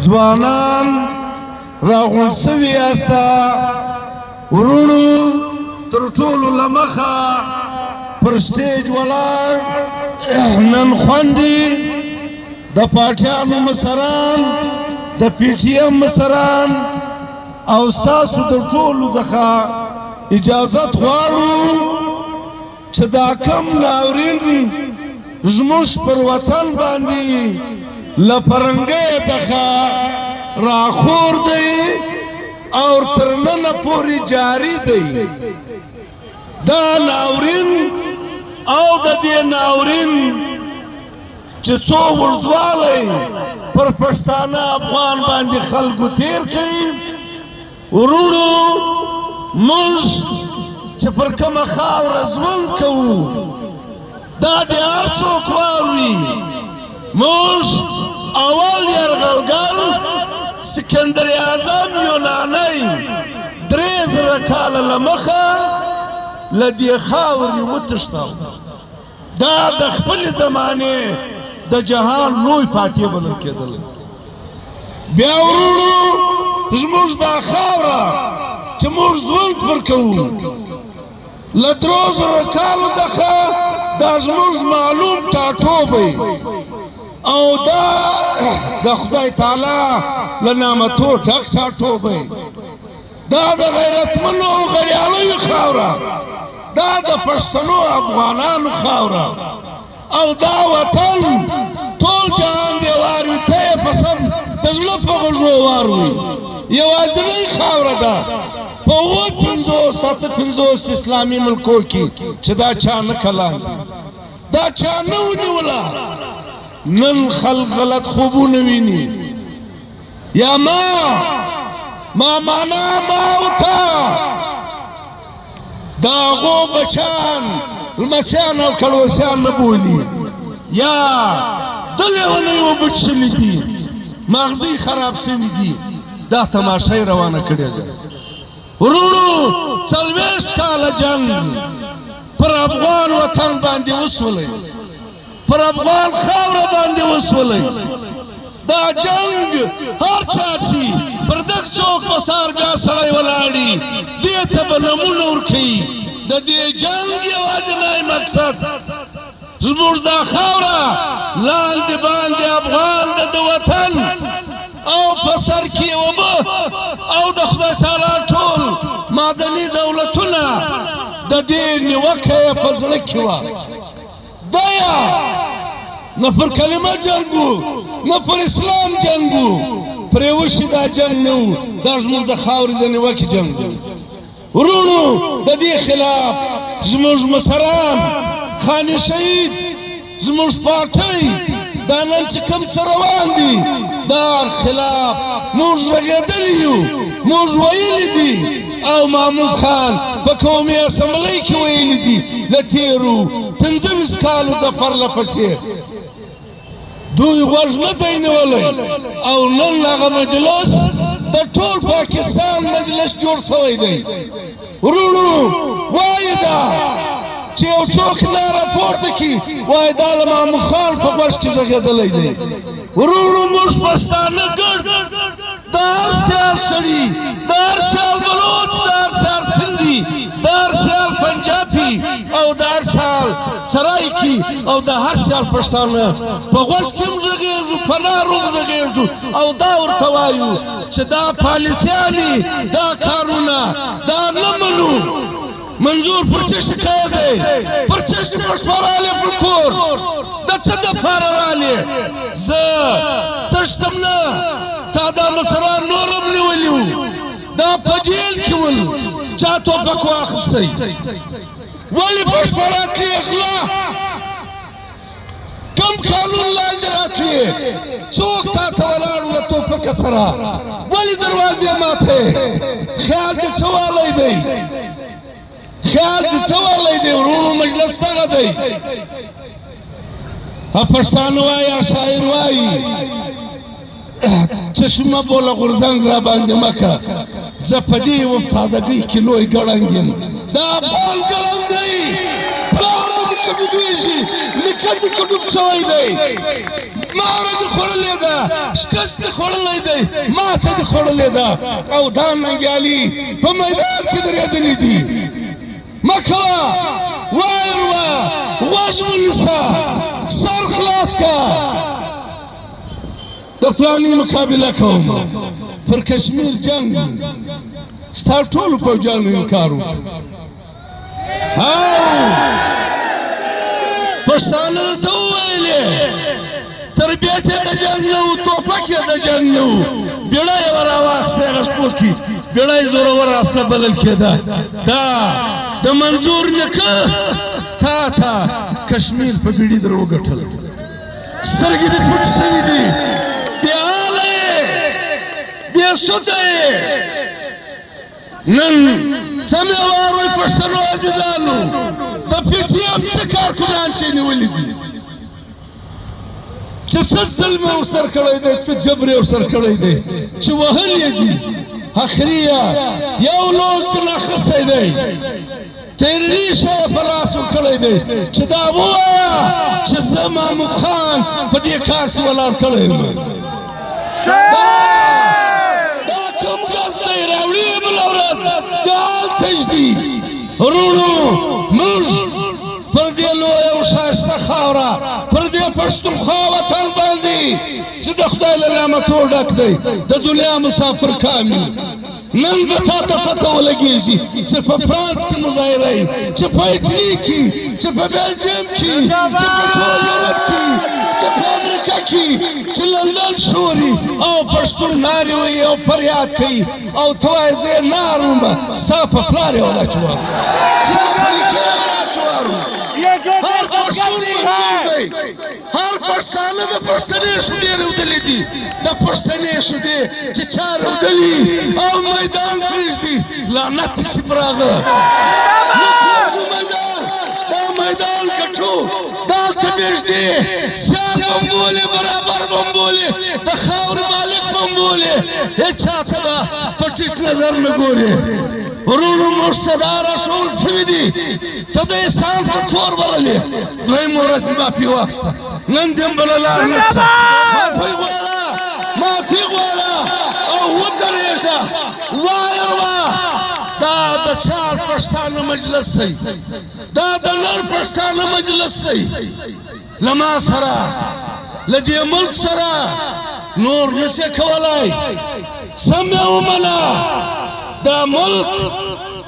ځوانان راغونډ شوي یاست، وروڼو تر ټولو له مخه پر سټیج ولاړ نن خوندي د پارټیانو مشران، د پي ټي ایم مشران او ستاسو د ټولو څخه اجازت غواړو چې دا کوم ناورین زموږ پر وطن باندې له پرنګیو څخه راخور دی او تر ننه پورې جاري دی، دا ناورین او د دې ناورین چې څو اوږدوالی پر پښتانه افغان باندې خلکو تیر کړي، وروڼو موږ چې پر کومه خاوره ژوند کوو دا دې هر څوک واوري، موږ اول یرغلګر سکندر اعظم یونانی 3000 کاله له مخه له دې خاورې وتښتاوه. دا د خپلې زمانې د جهان لوی فاتح بلل کېدلی. بیا وروڼو زموږ دا خاوره چې موږ ژوند پر کوو له 3000 کالو څخه دا زموږ معلوم ټاټوبی او دا د خدای تعالی له نعمتو ډک ټاټوبی، دا د غیرتمنو او غریالیو خاوره، دا د پښتنو افغانانو خاوره او دا وطن ټول جهان دی واروي، ته یې په سم د زړه په غوږو واروي. یوازینۍ خاوره ده په 57 58 اسلامي ملکو کې چې دا چا نه کلان دي، دا چا نه ونیوله. نن خلک غلط خوبونه ویني، یا ما ما مانا ما او تا د هغو بچیان لمسیان او کړوسیان نه بولي، یا د لېونیو اوبه څښلي دي، ماغزه یې خراب شوي دي، دا تماشه یې روانه کړې ده. وروڼو 40 کاله جنګ پر افغان وطن باندې وسولی، پر افغان خاوره باندې وسولی. دا جنګ هر چا چې پر دغه څوک په سار بیا سړی ولاړي، دې ته به نمونه ورکوي. د دې جنګ یوازینی مقصد زموږ دا خاوره لاندې باندې افغان د وطن او په سر کې اوبه او د خدای تعالی ټول معدني دولتونه د دې نیوکه یې په زړه کې وه. دیا نه پر کلمه جنګ وو، نه پر اسلام جنګ وو، پرې وشي دا جنګ نه وو، دا زموږ د خاورې د نیوکې جنګ وو. وروڼو د دې خلاف زموږ مشران خاني شهید، زموږ پارټۍ، دا نن چې کوم څه روان دي دا خلاف موږ غږېدلي یو، موږ ویلي دي او محمود خان په قومي اسمبلۍ کې ویلي دي له تېرو 25 کالو څخه پرله پسې دوی غوږ نه دی نیولی او نن هغه مجلس د ټول پاکستان مجلس جوړ شوی دی. وروڼو وایي دا چې یو څوک ناره پورته کړي، وایي دا له محمود خان په غوږ کې غږېدلی دی. وروڼو موږ پښتانه ګرد د هر سیال سړي، د هر سیال بلوچ، د هر سیال سندي، د هر سیال پنجابي او د هر سیال سرایکي او د هر سیال پښتانه په غوږ کې هم غږېږو، په نارو هم غږېږو او دا ورته وایو چې دا پالیسیانې، دا کارونه دا نه منو. منظور پر څه شکایت دی؟ پر څه شي پښتو رالې؟ پر کور د څه دپاره رالې؟ زه تښتم نه، تا دا مشران نور هم نیولي وو، دا په جیل کې ول، چا توپک واخیستی؟ ولې پښتو راتلې؟ غلا کوم قانون لاندې راتلې؟ څوک تا ته ولاړ له توپکه سره؟ ولې دروازې ماته؟ خیال دې څه والی دی؟ خیال دې څه والی دی؟ وروڼو مجلس دغه دی. پښتانه وایي، شاعر وایي، چشمه بوله غورځنګ را باندې مکه، زه په دې افتادګۍ کې لوی ګړنګ یم. دا افغان ګړنګ دی، پلار مې دې که ډوبېږي، نیکه دې که ډوب شوی دی. ماوره دې خوړلې ده، شکست دې خوړلی دی، ماته دې خوړلې ده او دا ننګیالي په میدان کې درېدلي دي. مه کوه، وایروه، غوږ ونیسه، سر خلاص که، د فلاني مقابله کوم. پر کشمیر جنګ ستا ټولو پوځیانو انکار وکړ او پښتانه درته وویلې تربیت یې د جنګ نه و، توپک یې د جنګ نه و، بیړه یې وراواخیسته. هغه شپو کې بیړه یې زوروره اصله بلل کېده. دا د منظور نیکه تا ته کشمیر په بیړي در وګټل. سترګې دې پټ شوې دي، بې حاله یې، بې سوده یې. نن سمې واورئ پښتنو عزیزانو، د پي ټي ایم څه کارکنان چې نیولي دي، چې څه ظلم یې ورسره کړی دی، څه جبر یې ورسره کړی دی، چې وهل یې دي. اخریه یو لوز ترې اخیستی دی، تیرې ښه یې په لاس ورکړی دی چې دا ووایه چې زه محمود خان په دې کار کې ولاړ کړی یم. دا کوم ګز دی راوړي یې بله ورځ جهال ته ږدي. وروڼو، موږ پر دې لویه او ښایسته خاوره، پر دې پښتونخوا وطن باندې چې د خدای له نعمتو ډک دی، د دنیا مسافر کام یو. نن به تا ته پته ولګېږي چې په فرانس کې مظاهره، چې په اټلي کې، چې په بلجیم کې، چې په ټول یورپ کې، چې په امریکا کې، چې لندن شوري او پښتون نارې وهي او فریاد کوي او ته وایې زه یې نه اروم. ستا په پلار یې ولا چې واروم، ستا په نیکه یې ولا چې واروم. هر پښتون مزدور دی، هر پښتانه د پښتنې شودې رودلې دي. د پښتنې شودې چې چا رودلي او میدان پرېږدي، لعنت دې شي پر هغه. نه پرېږدو میدان، دا میدان ګټو. دالته پرېږدي، سیال به هم بولې، برابر به هم بولې، د خاورې مالک به هم بولې، هېچا ته به په ټیټ نظر نه ګورې. وروڼو، موږ ته دا راښوول شوي دي. ته د احسان پر کور ورغلې، دویمه ورځ دې معافي واخیسته، نن دې هم بله لار نشته. معافي غواړه، معافي غواړه او ودرېږه، وایروه. دا د سیال پښتانه مجلس دی، دا د نر پښتانه مجلس دی. له ما سره، له دې ملک سره نور نشي کولای. سم یې ومنه، دا ملک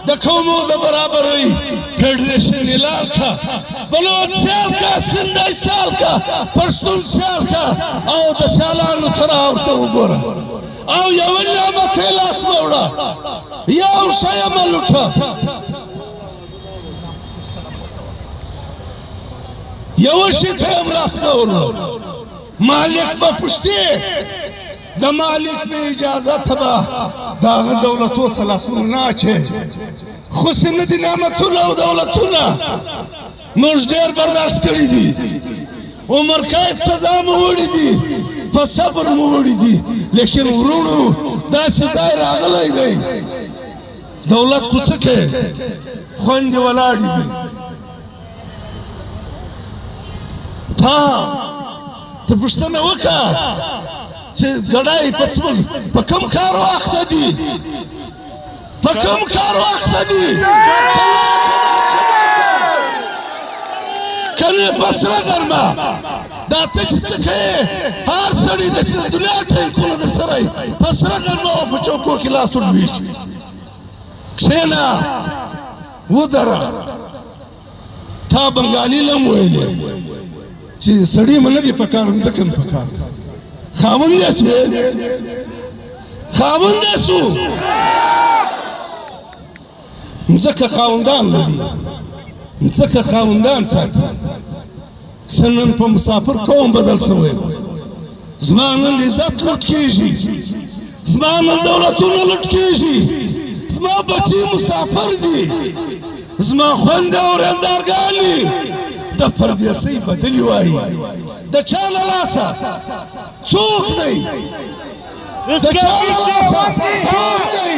د قومو د برابرۍ فیډریشن اعلان کا. بلوچ سیال کا، سندای سیال کا، پښتون سیال کا او د سیالانو تر ورته وګوره او یو نعمت یې لاس مه وړه، یو شی مه لوټه، یو شي ته هم لاس مه وروړه. مالک به پوښتي، د مالک به اجازه ته به د هغه دولتو ته لاسونه نه اچوې. خو څه نه دي نعمتونه او دولتونه موږ ډېر برداشت کړي دي، عمر قید سزا مو وړي دي، په صبر مو وړي دي، لیکن وروڼو داسې ځای راغلی دی، دولت کوڅه کې خوندې ولاړې دي. تا ته پوښتنه وکړه چې ګډای په څه، په کوم کارو اخته دي، په کوم کارو اخته دي؟ کنه په سره غرمه دا ته چې څه کوې، هر سړي د دنیا ټینکونه در سره په سره غرمه او په چوکو کې لاس ولوېږي. کښېنه، ودره. تا بنګالي لم ویلې چې سړی مې نه دی پکار، مځکه مې پکار. خاوند یې سوې، خاوند یې سو. مځکه خاوندان لري، مځکه خاوندان ساتي. څه نن په مسافر قوم بدل شوی. زما نن عزت لوټ کېږي، زما نن دولتونه لوټ کېږي، زما بچي مسافر دي، زما خویندې او ورېندارګانې د پردېسۍ بدلې وایي. د چا له لاسه؟ څوک دی؟ د چا له لاسه؟ څوک دی؟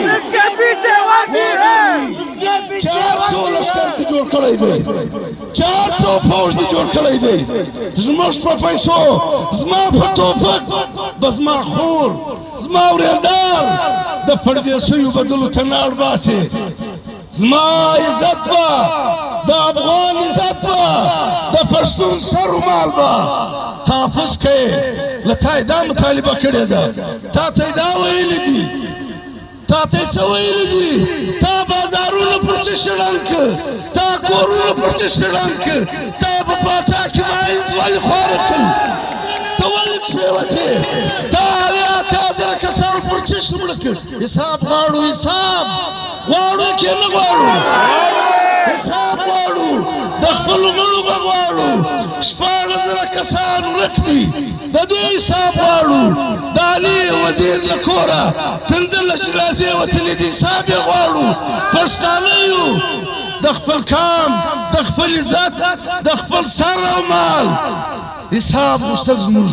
چار څو لښکر دې جوړ کړی دی، چار څو فوج دې جوړ کړی دی. زموږ په پیسو، زما په توپک به زما خور، زما ورېندار د پردېسیو بدلو ته ناړ باسي. زما عزت به، د افغان عزت به، د پښتون سر و مال به تحفظ کوې. له تا یې دا مطالبه کړې ده، تا ته یې دا ویلي دي، تا ته یې څه ویلي دي؟ تا بازارونه پر څه شي ړنګ کړ؟ تا کورونه پر څه شي ړنګ کړ؟ تا په پاټا کې ماینز ولې خواره کړ؟ ته ولې کښېوتې؟ تا 70 زره کسان پر څه شي مړه کړ؟ حساب غواړو، حساب غواړو که نه غواړو؟ حساب غواړو، د خپلو مړو به غواړو. 16 زره کسان ورک دي، د دې حساب غواړو. د علي وزیر له کوره 15 جنازې وتلې دي، حساب یې غواړو. پښتانه یو، د خپل کام، د خپل عزت، د خپل سر او مال حساب غوښتل زموږ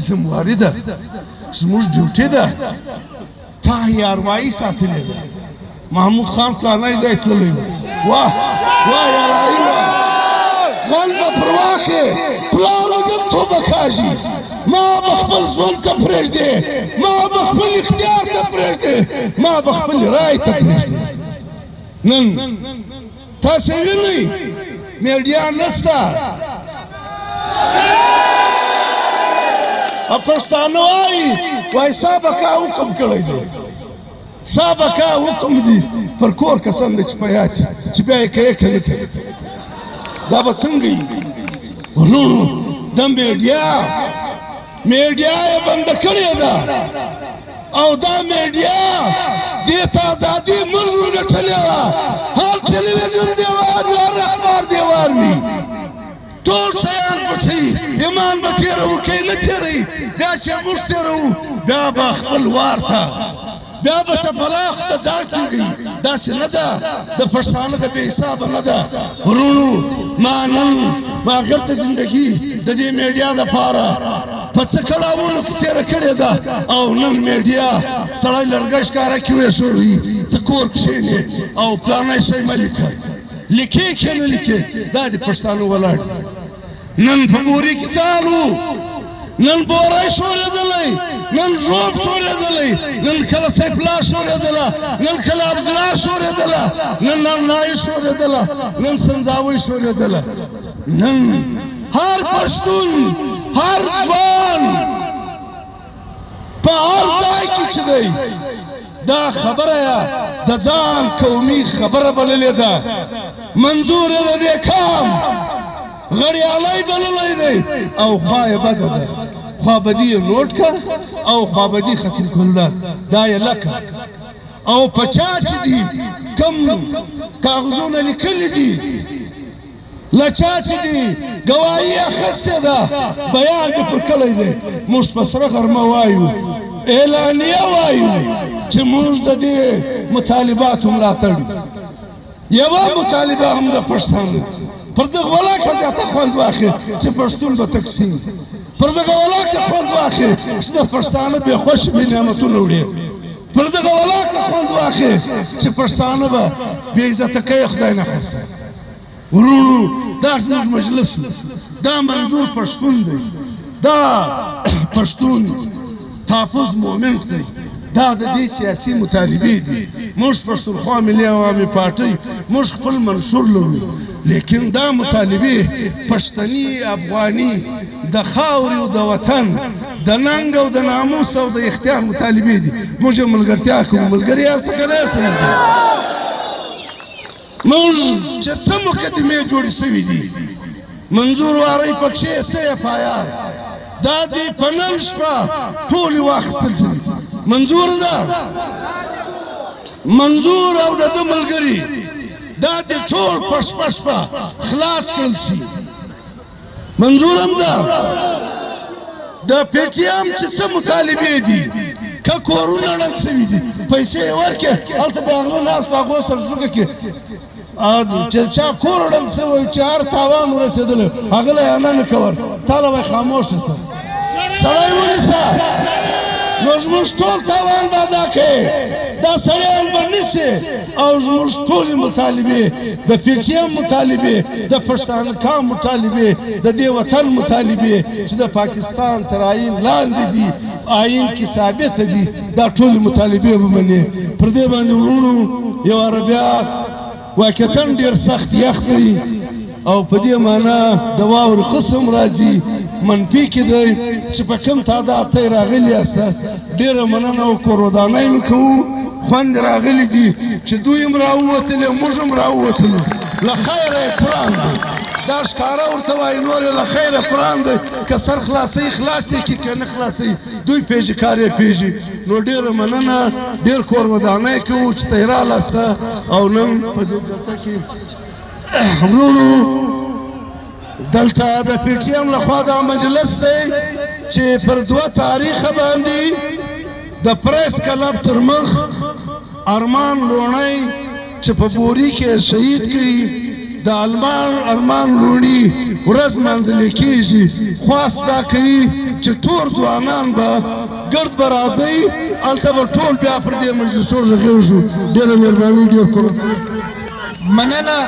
ذمواري ده، زموږ ډیوټي ده. تا یاروایي ساتلې ده. محمود خان فلانی ځای تللی و، واه واه یارایي واه، خوند به پر واخې، پلار به دې توبه کاږي. ما به خپل ژوند ته پرېږدې، ما به خپل اختیار ته پرېږدې، ما به خپل رای ته پرېږدې. نن تاسو وینئ میډیا نشته. او پښتانه وایي، وایي سابقه حکم کړی دی، سابقه حکم دی پر کور قسم دی چې په یاد سي چې بیا یې کوې که نه کوې. دا به څنګه وي وروڼو؟ د میډیا یې بنده کړې ده، او دا میډیا دې ته ازادي موږ وګټلې وه. هر ټلویزیون دیوار وي، هر اخبار دیوار وي، ټول شیان پټوي. ایمان به تېروو که نه تېروي؟ بیا چې موږ تېروو، بیا به خپل وار ته بیا به چپلاخ ته ځان ټینګوي. داسې نه ده، د پښتانه د بې حسابه نه ده. وروڼو، ما نن ما ګرده زندګي د دې میډیا دپاره په څه کړاوونو کې تېره کړې ده، او نن میډیا سړی لرګی ښکاره کې ویښوي، ته کور کښېنې او پلانی شی مه لیکه. لیکې که نه لیکې؟ دا د پښتانه ولاړ دي. نن په بوري کې څه حال وو؟ نن بوری ښورېدلی، نن ږوب ښورېدلی، نن کله سیف الله ښورېدله، نن کله عبدالله ښورېدله، نن نرنایي ښورېدله، نن سنځاوۍ ښورېدله. نن هر پښتون، هر ځوان په هر ځای کې چې دی، دا خبره یې د ځان قومي خبره بللې ده. منظور یې د دې کام غړیالی بللی دی، او خوا یې بده ده. خوابدي یې نوټ که او خوابدي خطر ګل ده، دا یې لکه او په چا چې دي کم کاغذونه لیکلي دي، له چا چې دي ګواهي اخیستې ده، بیان دې پر کړی دی. موږ په سره غرمه وایو، اعلانیه وایو چې موږ د دې مطالباتو ملاتړ یو. یوه مطالبه هم د پښتانه پر دغه ولاکه زیاته خوند واخلي چې پښتون به تقسیم، پر دغه ولاکه خوند واخلي چې د پښتانه بې خوښي بې نعمتونه وړي، پر دغه ولاکه خوند واخلي چې پښتانه به بې عزته کوي، خدای نه خواسته. وروڼو، دا زموږ مجلس، دا منظور پښتون دی، دا پښتون تحفظ مومنټ دی، دا د دې سیاسي مطالبې دي. موږ پښتونخوا ملي عوامي پارټۍ، موږ خپل منشور لرو، لیکن دا مطالبې پښتني افغاني د خاورې او د وطن د ننګ او د ناموس او د اختیار مطالبې دي. موږ یې ملګرتیا کوو. ملګري یاست که نه یاست؟ موږ چې څه مقدمې جوړې شوې دي، منظور وارۍ پکښې څه اف آی آر، دا دې په نن شپه ټولې واخیستل شي. منظور ده، منظور او د ده ملګري دا دې ټول په شپه شپه خلاص کړل شي. منظور هم ده. د پي ټي ایم چې څه مطالبې دي، که کورونه ړنګ شوي دي، پیسې یې ورکړې، هلته بیا غله ناست هغو سره ځوکه کې چې چا کور ړنګ شوی، چې هر تاوان ورسېدلی، هغه له یې نه نه کور. تا له وایي خاموشه شه، سړی ونیسه. نو نو زموږ ټول تاوان به ادا کړې، دا سړیان به نیسې او زموږ ټولې مطالبې، د پي ټي ایم مطالبې، د پښتانه قام مطالبې، د دې وطن مطالبې چې د پاکستان تر آیین لاندې دي، آیین کې ثابته دي، دا ټولې مطالبې به منې. پر دې باندې وروڼو یو واره بیا واقعا ډېر سخت یخ دی او په دې معنا د واورې قسم راځي، منفي کې دی چې په کوم تعداد ته راغلي یاست. ډېره مننه او کورودانۍ مو کوو، خوند راغلي دي چې دوی هم راووتلې، موږ هم راووتلو. له خیره یې قرآن دی، دا ښکاره ورته وایي، نور یې له خیره قرآن دی. که سر خلاصوي خلاص دی کړي، که نه خلاصوي دوی پېژي، کار یې پېژي. نو ډېره مننه، ډېر کور ودانۍ کوو چې ته رالاسته او نن په دې جلسه کې وروڼو دلته د پي ټي ایم لخوا دا مجلس دی چې پر 2 تاریخه باندې د پریس کلب تر مخ ارمان لوڼی چې په بوري کې شهید کړي، د ارمان لوڼي ورځ منځلې کېږي. خواست دا کوي چې ټول ځوانان به ګرد به راځئ، هلته به ټول بیا پر دې مجلسو غږېږو. ډېره مهرباني، ډېر کور مننه.